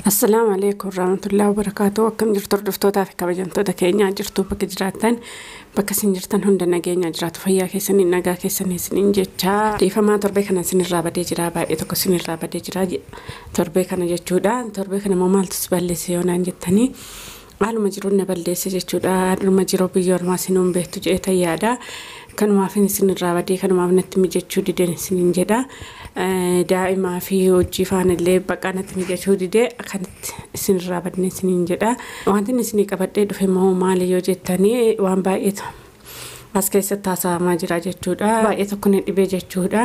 Assalaamu alaikum warahmatullahi wabarakatuh. Akkam jirtu hordoftootaa fi kabajamtoota keenyaa jirtu bakka jiraattan bakka isin jirtan hunda nageenya jiraatu fayyaa keessanii nagaa keessanii isiniin jechaa dhiifamaa torbee kana isinirraa badee jira baay'ee tokko isinirraa badee jira torbee kana jechuudha. Torbee kana immoo maaltu si balleesse yoo naan jettanii haaluma jiruun na balleesse jechuudha. Haaluma jiruu biyya ormaa isinuun beektu jedhee tayyaadha. Kanumaaf isinirraa badee kanumaaf natti mijachuu dideen isiniin jedha. Daa'imaa fi hojii faanillee bakka natti mijachuu didee akkanatti isinirraa badne isiniin jedha. Wanti inni isinii qabadhee dhufe immoo maali yoo jettanii waan baay'eetu as keessatti haasa'amaa jira jechuudha. Baay'ee tokko na dhibee jechuudha.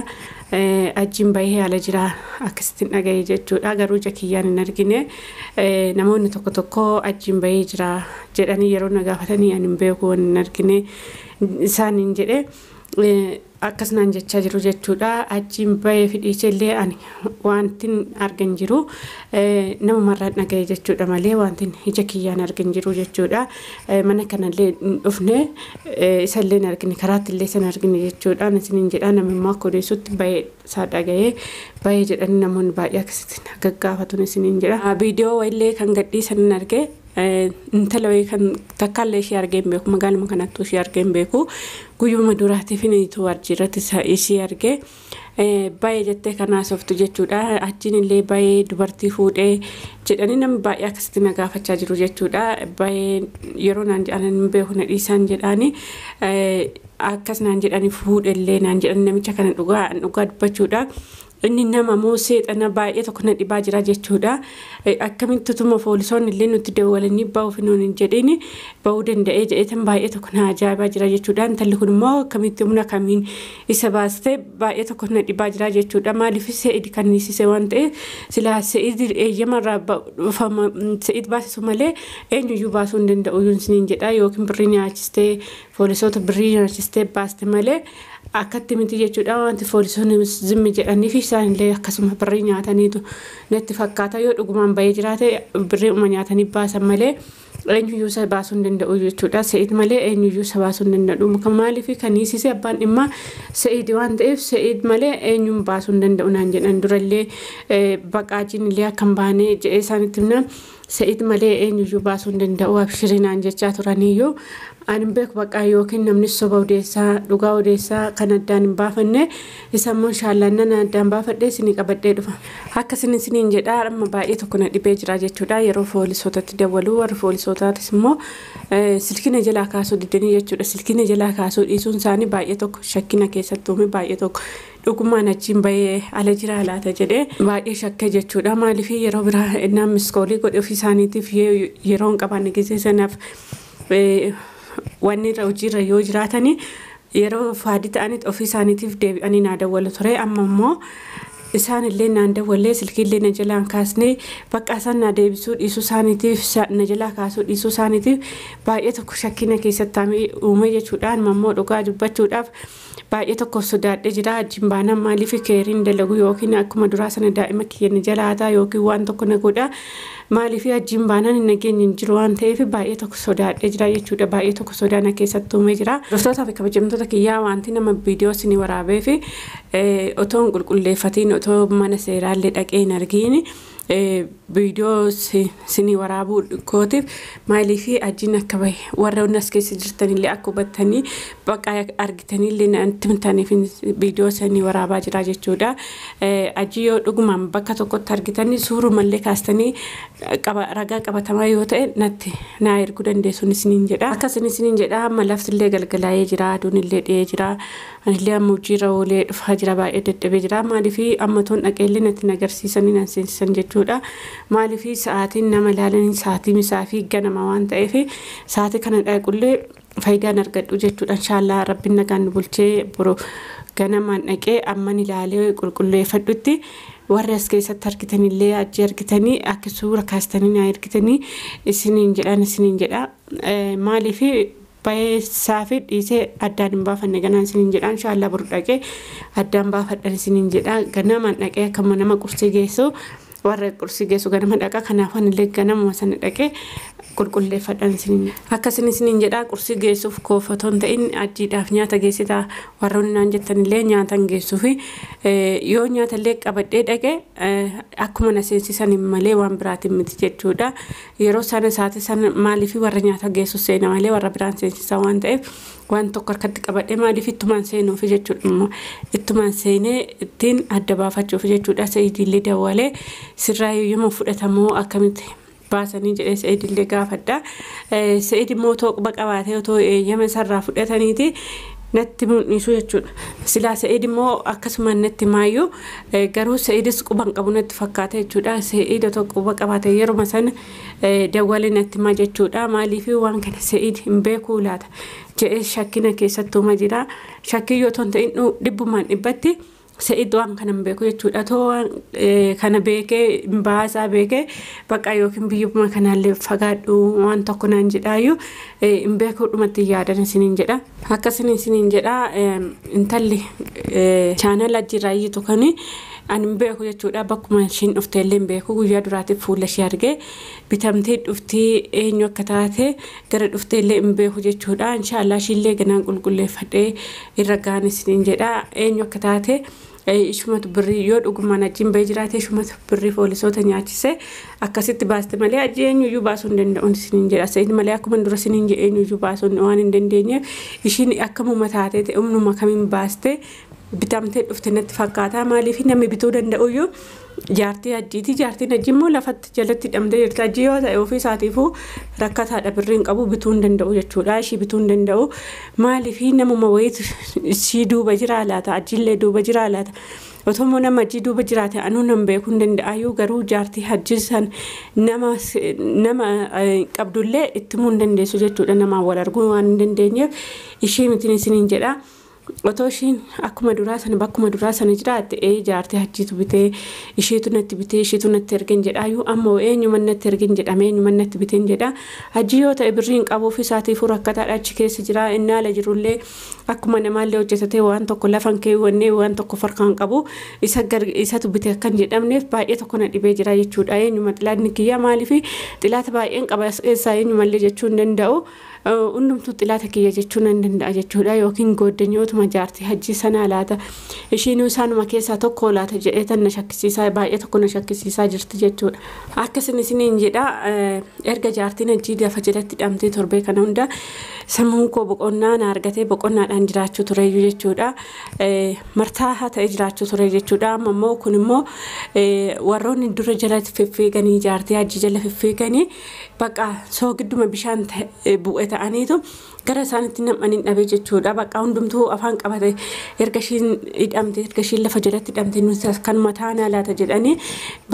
Ajiin bahee haala jira akkasittiin dhaga'e jechuudha. Garuu ija kiyyaan hin argine. Namoonni tokko tokko ajiin bahee jira jedhanii yeroo na gaafatanii ani hin beeku waan hin argine isaaniin jedhe. Akkasumaan jechaa jiru jechuudha. Achiin bahee fi dhiisee illee ani wanti argan jiru namumarraan dhaga'e jechuudha malee wanti ija kiyyaan argan jiru jechuudha. Mana kanallee hin dhufne isallee hin argine karaatti illee san argine jechuudha. Isiniin jedha namni immoo akka odeessutti bahee isaa dhaga'ee bahee jedhanii namoonni baay'ee akkasitti gaggaafatu isiniin jedha. Viidiyoo wayillee kan gadhiisan hin arge. Intala wayii kan takkaallee ishee argee hin beeku magaaluma kanattuu ishee argee hin beeku guyyuma duraatiif inni warjiirratti ishee argee baay'ee jettee kan haasoftu jechuudha. Achiin illee baay'ee dubartii fuudhee jedhanii namni baay'ee akkasitti na gaafachaa jiru jechuudha. Baay'ee yeroo naan jedhan hin beeku na dhiisaan jedhaani akkas naan jedhanii fuudhellee naan jedhan namicha kana dhugaa dubbachuudha. Inni nama moo seexana baay'ee tokko na dhibaa jira jechuudha. Akkamitti tuma poolisoonni illee nutti dawwalanii ba'uuf nuun hin jedhin ba'uu danda'ee jedheetan baay'ee tokko na ajaa'ibaa jira jechuudha. Intalli kun immoo akkamitti humna kamiin isa baastee baay'ee tokko na dhibaa jira jechuudha. Maaliif Se'id kan hiisise waan ta'eef silaa Se'id eeyyamarraa dhufama Se'id baasisu malee eenyuyyuu baasuu hin danda'u isiniin jedha yookiin birrii nyaachistee poolisoota birrii nyaachistee baaste malee akkatti miti jechuudha. Wanti poolisoonni zimmi jedhanii fi isaanillee akkasuma birrii nyaataniitu natti fakkaata. Yoo dhugumaan bahee jiraate birrii uma nyaatanii baasan malee eenyuyyuu isa baasuu hin danda'u jechuudha. Se'id malee eenyuyyuu isa baasuu hin danda'u. Maaliif kan hiisise abbaan dhimma Se'id waan ta'eef Se'id malee eenyuun baasuu hin danda'u naan jedhan durallee baqaajiin illee akka hin baane jedhee isaanitti himna. Se'id malee eenyuyyuu baasuu hin danda'u abshirii naan jechaa turaniyyuu ani beeku baqaa yookiin namni soba odeessaa dhugaa odeessaa kan addaan hin baafanne isa immoo inshaallaan nan addaan baafadhee isinii qabadhee dhufa. Akkasin isiniin jedha amma baay'ee tokko na dhibee jira jechuudha. Yeroo poolisootatti dawwaluu warri poolisootatis immoo silkina jalaa kaasuu didanii jechuudha. Silkina jalaa kaasuu dhiisuun isaanii baay'ee tokko shakkina keessatti uume baay'ee tokko dhugumaan achiin bahee ala jira laata jedhee baay'ee shakke jechuudha. Maaliif yeroo biraa innaan miskoolii godhe ofii isaaniitiif yeroo hin qabaanne gisee sanaaf wanni irra hojiirra yoo jiraatanii yeroo faadii ta'anitti ofii isaaniitiif deebi'anii naa dawwalu ture. Amma immoo isaan illee naan dawwallee silkiillee na jalaan kaasnee bakka isaan na deebisuu dhiisuu isaaniitiif na jalaa kaasuu dhiisuu isaaniitiif baay'ee tokko shakkina keessatti uume jechuudha. Amma immoo dhugaa dubbachuudhaaf baay'ee tokko sodaadhee jira. Achiin baanaan maaliif keeriin dalagu yookiin akkuma duraa sana daa'ima kiyya na jalaataa yookiin waan tokko na godha. Maaliif achiin baanaan hin nageenye hin jiru waan ta'eef baay'ee tokko sodaadhee jira jechuudha. Baay'ee tokko sodaana keessatti uumee jira. Hordoftootaa fi kabajamtoota kiyyaa wanti nama viidiyoo isinii waraabee fi otoo hin qulqulleeffatiin otoo mana seeraallee dhaqee hin argiin viidiyoo isinii waraabuu kootiif maaliif ajiin akka bahe warra as keessa jirtanillee akka hubattanii bakka argitanillee natti himtaniif viidiyoo isinii waraabaa jira jechuudha. Ajii yoo dhugumaan bakka tokkotti argitanii suurumallee kaastanii ragaa qabatamaa yoo ta'e natti naa erguu dandeessuun isiniin jedha. Akkasin isiniin jedha amma laftillee galgalaa'ee jira aduun illee dhi'ee jira. Anillee amma hojiirra oolee dhufaa jira baay'ee dadhabee jira. Maaliif amma toon dhaqeellee natti agarsiisanii nan seensisan jechuudha. Maaliif sa'aatiin nama ilaalanii sa'aatii misaa fi ganama waan ta'eef sa'aatii kana dhaqullee faayidaan argadhu jechuudha. Inshaallah rabbiin nagaan nu bulchee boroo ganamaan dhaqee amman ilaalee qulqulleeffadhutti warri as keessatti argitanillee achi argitanii akka suura kaastanii naa argitanii isiniin jedhan isiniin jedha. Maaliif bahee isaa fi dhiisee addaan hin baafanne ganaan isiniin jedha. Inshaallah boru dhaqee addaan baafadhan isiniin jedha. Ganamaan dhaqee akkuma nama qursee geessu Warra qursii geessu ganama dhaqa. Kanaaf anillee ganamuma sana dhaqee qulqulleeffadhaan isiniin akkasin isiniin jedha. Qursii geessuuf koofotoon ta'in ajiidhaaf nyaata geessitaa warroonni naan jettanillee nyaatan geessuufi yoo nyaatallee qabadhee dhaqe akkuma na seensisan malee waan biraatiin miti jechuudha. Yeroo sana isaati sana maaliif warra nyaata geessu seena malee warra biraan seensisan waan ta'eef waan tokko harkatti qabadhee maaliif ittumaan seenuufi jechuudha immoo ittumaan seenee ittiin adda baafachuuf jechuudha. Sa'iidillee dawwalee sirraa yommuu fudhatamoo akkamitti baasanii jedhee Sa'iidillee gaafadha. Sa'iid immoo otoo quba qabaatee otoo eeyyama isarraa fudhataniiti natti mul'isu jechuudha. Silaa Sa'iid immoo akkasumaan natti maayyuu garuu Sa'iidis quba hin qabu natti fakkaata jechuudha. Sa'iid otoo quba qabaate yeruma sana dawwalee natti himaa jechuudha. Maaliif waan kana Sa'iid hin beekuu laata jedhee shakkina keessattuu jira. Shakkii yoo otoo hin ta'in dhibbumaan dhibbatti Sa'iid waan kana hin beeku jechuudha. Otoo waan kana beekee baasaa beekee bakka yookiin biyyuma kanaallee fagaadhu waan tokko naan jedhaayyuu hin beekuu dhumatti yaadan isiniin jedha. Akkasin isiniin jedha intalli chaanala jiraayyuu kani ani hin beeku jechuudha. Bakkuma ishiin dhufte illee hin beeku. Guyyaa duraatiif fuula ishee argee bitamtee dhuftee eenyu akka taate gara dhuftee illee hin beeku jechuudha. Inshaallah ishiillee ganaan qulqulleeffadhee irra gaan isiniin jedha. Eenyu akka taate ishumatu birrii yoo dhugumaan achiin bahee jiraate ishumatu birrii poolisoota nyaachise akkasitti baaste malee achi eenyuyyuu baasuu hin danda'u isiniin jedha. Sa'iid malee akkuma dura isiniin jedhe eenyuyyuu baasuu waan hin dandeenyeef ishiin akkamuma taatee ta'e humnuma kamiin baaste bitamtee dhufte natti fakkaata. Maaliif namni bituu danda'uyyuu jaartii ajiiti. Jaartiin ajii immoo lafatti jalatti hidhamtee jirti. Ajii yoo ta'e ofii isaatiifuu rakkataadha, birrii hin qabu, bituu hin danda'u jechuudha. Ishii bituu hin danda'u. Maaliif namuma wayiitu ishii duuba jira laata? Ajiillee duuba jira laata? Otoo immoo nama ajii duuba jiraate anuu nan beekuu hin danda'ayyuu garuu jaartii hajji san nama nama qabdullee itti himuu hin dandeessu jechuudha. Namaan wal arguu waan hin dandeenyeef ishii mitiin isiniin jedha. Otoo ishiin akkuma duraa sana bakkuma duraa sana jiraatte jaartii hajjiitu bitee isheetu natti bitee isheetu natti ergen jedhaayyuu ammoo eenyuma natti ergen jedhame eenyuma natti biteen jedha. Hajji yoo ta'e birrii hin qabuuf isaatiifuu rakkataadha achi keessa jira. Inni haala jirullee akkuma namaallee hojjetatee waan tokko lafan keewwannee waan tokko farkaan qabu isatu bite akkan jedhamneef baay'ee tokko na dhibee jira jechuudha. Eenyuma xilaatni kiyya maaliif xilaata baay'een qaba keessaa eenyumallee jechuu hin danda'u. Hundumtuu xilaata kiyya jechuu nan danda'a jechuudha. Yookiin gooddanyootuma jaartii hajji sanaa laata ishiinuu isaanuma keessaa tokko laata jedhee tan na shakkisiisaa baay'ee tokko na shakkisiisaa jirti jechuudha. Akkasin isiniin jedha erga jaartiin hajjii lafa jalatti hidhamtee torbee kana hunda sammuun koo boqonnaa na argatee boqonnaadhaan jiraachuu tureyyuu jechuudha. Martaa haa ta'e jiraachuu ture jechuudha. Amma immoo kun immoo warroonni dura jalatti fiffiiganii jaartii hajji jala fiffiiganii bakka soogidduma bishaan bu'e ta'aniitu gara isaanitti nam'anii dhabee jechuudha. Bakka hundumtuu afaan qabate erga ishiin hidhamte erga ishiin lafa jalatti hidhamte nuti kan mataa laata jedhanii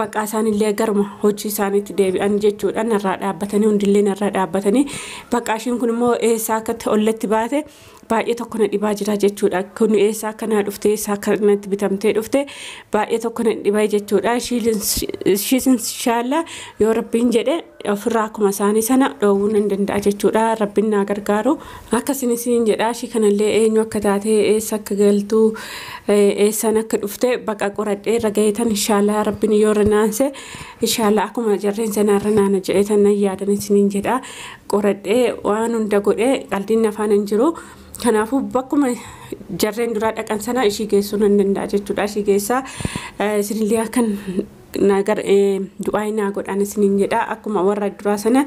bakka isaanillee garuma hojii isaaniitti deebi'an jechuudha. Narraa dhaabbatanii hundillee narraa dhaabbatanii bakka ishiin kun immoo eessaa akkatti ollatti baate baay'ee tokko na dhibaa jira jechuudha. Kun eessaa akkanaa dhufte eessaa akkanatti bitamtee dhufte baay'ee tokko na dhibaa jechuudha. Ishiis inshaalla yoo rabbiin jedhe ofirraa akkuma isaanii sana dhoowwuu nan danda'a jechuudha. Rabbiin naa gargaaru. Akkasin isiniin jedha. Ishii kanallee eenyu akka taate eessa akka galtu eessaan akka dhufte baqa qoradhee irra gaheetan inshaalla rabbiin yoo irra naanse inshaalla akkuma jarreen sana irra naana jedheetan nan yaadan isiniin jedha. Qoradhee waan hunda godhee qaldiin afaan hin jiru. Kanaafuu bakkuma jarreen duraa dhaqan sana ishii geessuu nan danda'a jechuudha. Ishii geessaa isinillee akkan du'aa naa godhaan isiniin jedha. Akkuma warra duraa sana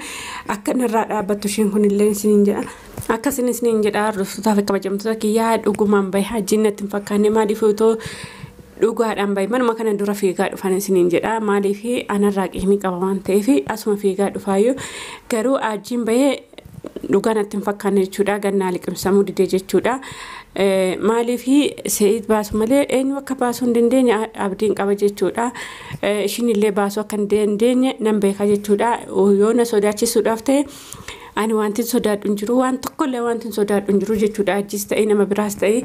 akka narraa dhaabbattu ishiin kunillee isiniin jedha. Akkasin isiniin jedha. Hordoftoota fi kabajamtoota kiyyaa dhugumaan bahe hajjiin natti hin fakkaanne maaliif otoo dhugaadhaan bahe manuma kana dura fiigaa dhufan isiniin jedha. Maaliif anarraa qiimii qaba waan ta'eef asuma fiigaa dhufaayyuu garuu hajjiin bahee dhugaa natti hin fakkaanne jechuudha. Gannaa liqimsamuu didee jechuudha. Maaliif Sa'iid baasu malee eenyu akka baasuu hin dandeenye abdiin qaba jechuudha. Ishiin illee baasuu akka hin dandeenye nan beeka jechuudha. Yoo na sodaachisuudhaaf ta'e ani wanti sodaadhu hin jiru waan tokkollee wanti sodaadhu hin jiru jechuudha. Ajjis ta'e nama biraas ta'e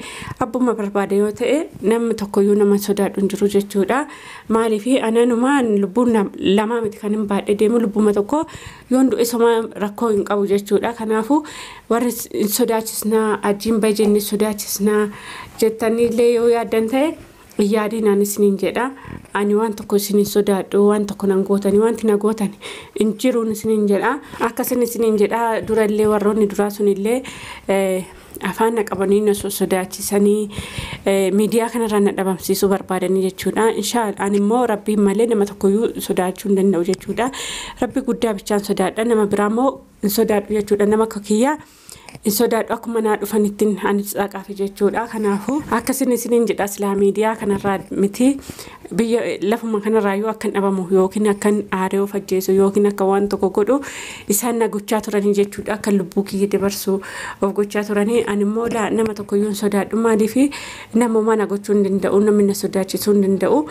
abbuma barbaade yoo ta'e namni tokkoyyuu nama sodaadhu hin jiru jechuudha. Maaliif ananumaan lubbuun lamaa miti kan hin baadhee deemu lubbuma tokko yoon du'e soma rakkoo hin qabu jechuudha. Kanaafuu warri sodaachisnaa ajjiin bahe jennee sodaachisnaa jettaniillee yoo yaaddan ta'e Yaadinaan isiniin jedha. Ani waan tokko isiniin sodaadhu, waan tokko nan gootani, wanti na gootan hin jiruun isiniin jedha. Akkasin isiniin jedha. Durallee warroonni duraa sunillee afaan na qabanii na sodaachisanii miidiyaa kanarraa na dhabamsiisuu barbaadanii jechuudha. Inshaallah ani immoo rabbiin malee nama tokkoyyuu sodaachuu hin danda'u jechuudha. Rabbi guddaa bichaan sodaadha, nama biraa immoo hin sodaadhu jechuudha. Nama akka kiyyaa hin sodaadhu, akkuma naa dhufanittiin ani dhaqaafi jechuudha. Kanaafuu akkasin isiniin jedha. Silaa miidiyaa kanarraa miti, biyya lafuma kanarraayyuu akkan dhabamu yookiin akkan aaree of ajjeesu yookiin akka waan tokko godhu isaan na gochaa turanii jechuudha. Akka lubbuu kiyya dabarsu of gochaa turanii. Ani immoo nama tokkoyyuu hin sodaadhu. Maaliif? Namummaa na gochuu hin danda'u, namni na sodaachisuu hin danda'u.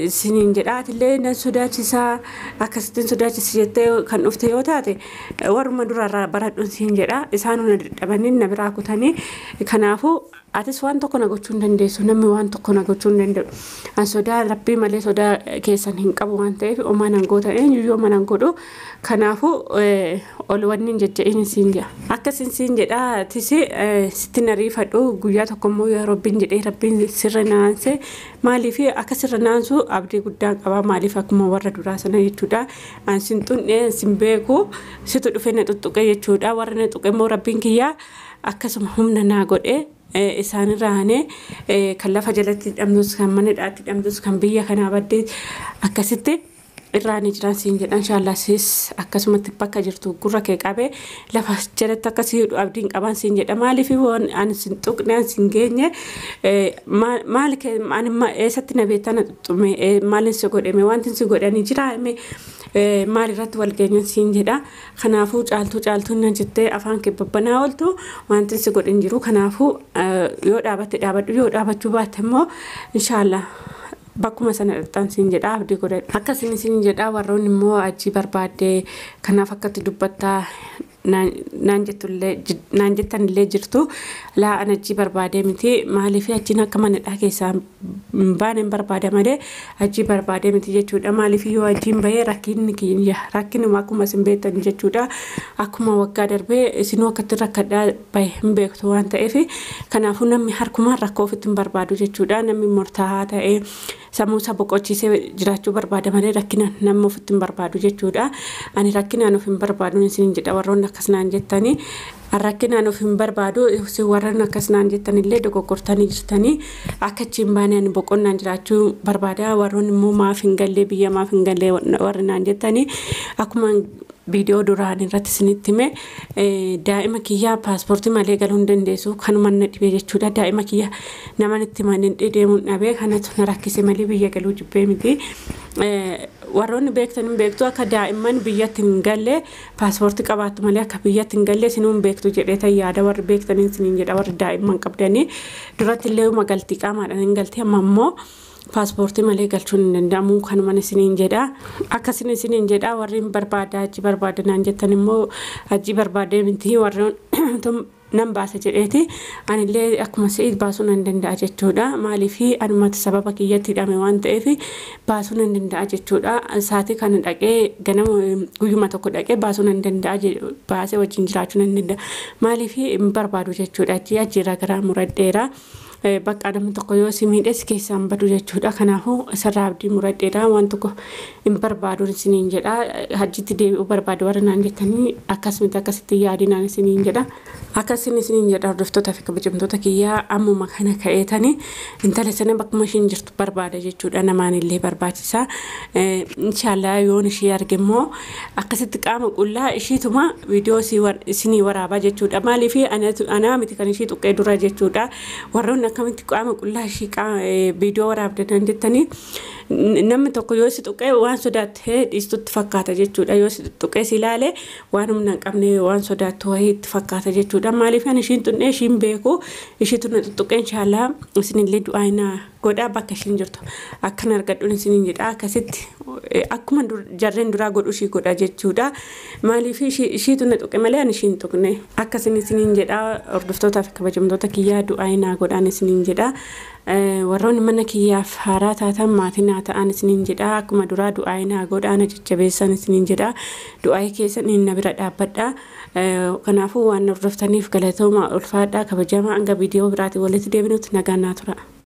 Isiniin jedha. Atillee nan sodaachisaa, akkasittiin sodaachisa jettee kan dhufte yoo taate, warruma durarraa baradhuun siin jedha. Isaan na dadhabanii na biraa kutanii. Kanaafuu atis waan tokko na gochuu hin dandeessu, namni waan tokko na gochuu hin danda'u. An sodaa rabbii malee sodaa keessan hin qabu waan ta'eef, homaa nan gootan, eenyuyyuu homaa nan godhu. Kanaafuu ol wanni hin jajja'in siin jedha. Akkasin siin jedha. Atis sitti na riifadhu. Guyyaa tokko immoo yoo rabbiin jedhee rabbiin sirra naanse, maaliif akka sirra naansu abdii guddaa qaba. Maaliif? Akkuma warra duraa sana jechuudha. An sin xun'ee sin beeku, situ dhufee na xuxuqe jechuudha. Warra na xuqe immoo rabbiin kiyyaa akkasuma humna naa godhee isaanirraa aanee kan lafa jalatti hidhamtus, kan mana hidhaatti hidhamtus, kan biyya kanaa baddee akkasitti irraa ni jiran siin jedhan. Inshaallah sis akkasumatti bakka jirtu gurra kee qabee lafa jalatti akkasii hidhu abdiin qaban siin jedha. Maaliif? Waan ani sin tuqne, ani sin geenye, maal ani eessatti na beektaa na xuxume? Maalin si godhame? Wanti si godhanii jira maal irratti wal geenye siin jedha. Kanaafuu caaltuu caaltuu na jettee afaan kee babbanaa ooltu, wanti si godhin jiru. Kanaafuu yoo dhaabatte dhaabadhu, yoo dhaabachuu baatte immoo inshaallah bakkuma sana dhaqxan siin jedha, abdii godhadhu. Akkasin isin jedha. Warroonni immoo achi barbaadde kanaaf akkatti dubbattaa naan jettullee, naan jettanillee jirtu. Laa, an achi barbaadee miti. Maaliif? Achiin akka manadhaa keessaa hin baane hin barbaada malee achi barbaadee miti jechuudha. Maaliif? Yoo achiin bahee rakkinni kiyya rakkinuma akkuma isin beektan jechuudha. Akkuma waggaa darbee isinuu akkatti rakkadhaa bahe hin beektu waan ta'eef, kanaafuu namni harkumaan rakkoo ofitti hin barbaadu jechuudha. Namni murtaa'aa ta'ee sammuu isaa boqochiisee jiraachuu barbaada malee rakkina namni ofitti hin barbaadu jechuudha. Ani rakkinaan of hin barbaadu isin jedha. Warroonni akkas naan jettanii, rakkinaan of hin barbaadu. Isin warroonni akkas naan jettanillee dogoggortanii jirtanii. Akka achi hin baane, ani boqonnaan jiraachuu barbaada. Warroonni immoo maaf hin gallee biyya, maaf hin gallee warri naan jettanii, akkuma viidiyoo duraan irratti isinitti hime, daa'ima kiyyaa paaspoortii malee galuu hin dandeessu, kanuma na dhibee jechuudha. Daa'ima kiyya nama itti manni deemuun dhabee, kanatu na rakkise malee biyya galuu jibbee miti. Warroonni beektan hin beektu, akka daa'imman biyyatti hin galle, paaspoortii qabaattu malee akka biyyatti hin galle isinuu hin beektu jedhee tan yaada. Warri beektanii isiniin jedha. Warri daa'imman qabdanii duratti illee galtii qaamaadhaan hin galti, amma immoo paaspoortii malee galchuun hin danda'amu, kanuman isiniin jedha. Akkasin isiniin jedha. Warri barbaada achi barbaada naan jettan immoo achi barbaadee miti. Warri nan baasa jedheeti, anillee akkuma si'ii baasuu nan danda'a jechuudha. Maaliif? Anumatti sababa kiyyatti hidhame waan ta'eef baasuu nan danda'a jechuudha. Saatii kana dhaqee, ganama guyyuma tokko dhaqee baasuu nan danda'a, baasee wajjin jiraachuu nan danda'a. Maaliif? Hin barbaadu jechuudha. Achi achiirraa garaa muradheera. Bakka namni tokko yoo si miidhes keessaan badu jechuudha. Kanaafuu isarraa abdii muradheera. Waan tokko hin barbaadu isiniin jedha. Hajjitti deebi'uu barbaadu warra naan jettanii, akkasumatti akkasitti yaadinaan isiniin jedha. Akkasin isiniin jedha. Hordoftoota fi kabajamtoota kiyyaa, ammuma kana ka'eetanii intala sana bakkuma ishiin jirtu barbaada jechuudha. Namaan illee barbaachisa. Inshaallah yoon ishii arge immoo akkasitti qaama qullaa ishiituma viidiyoo isinii waraabaa jechuudha. Maaliif? Anaa miti kan ishii tuqqee dura jechuudha. Warroonni akkamitti qaama qullaa ishii viidiyoo waraabdan jettanii, namni tokko yoo si tuqee waan sodaattee dhiistutti fakkaata jechuudha. Yoo si tuqee si ilaale waan humna hin qabne, waan sodaattu wayii itti fakkaata jechuudha. Maaliif? Kan ishiin tunnee ishiin beeku, ishiitu na tuttuqee. Inshaallah isinillee du'aa godhaa, bakka ishiin jirtu akkan argadhuun isiniin jedha. Akkasitti akkuma jarreen duraa godhu ishii godha jechuudha. Maaliif? Ishiitu na tuqe malee ani ishiin tuqne. Akkasin isiniin jedha. Hordoftootaa fi kabajamtoota kiyyaa, du'aa godhaan isiniin jedha. Warroonni mana kiyyaaf haaraa taatan maatii naa ta'an isiniin jedha. Akkuma duraa du'aa naa godhaa, na jajjabeessan isiniin jedha. Du'aa keessaniin na bira dhaabbadha. Kanaafuu waan hordoftaniif galatooma, ulfaadhaa, kabajamaa. Hanga viidiyoo biraatiin walitti deebinutti nagaan naa tura.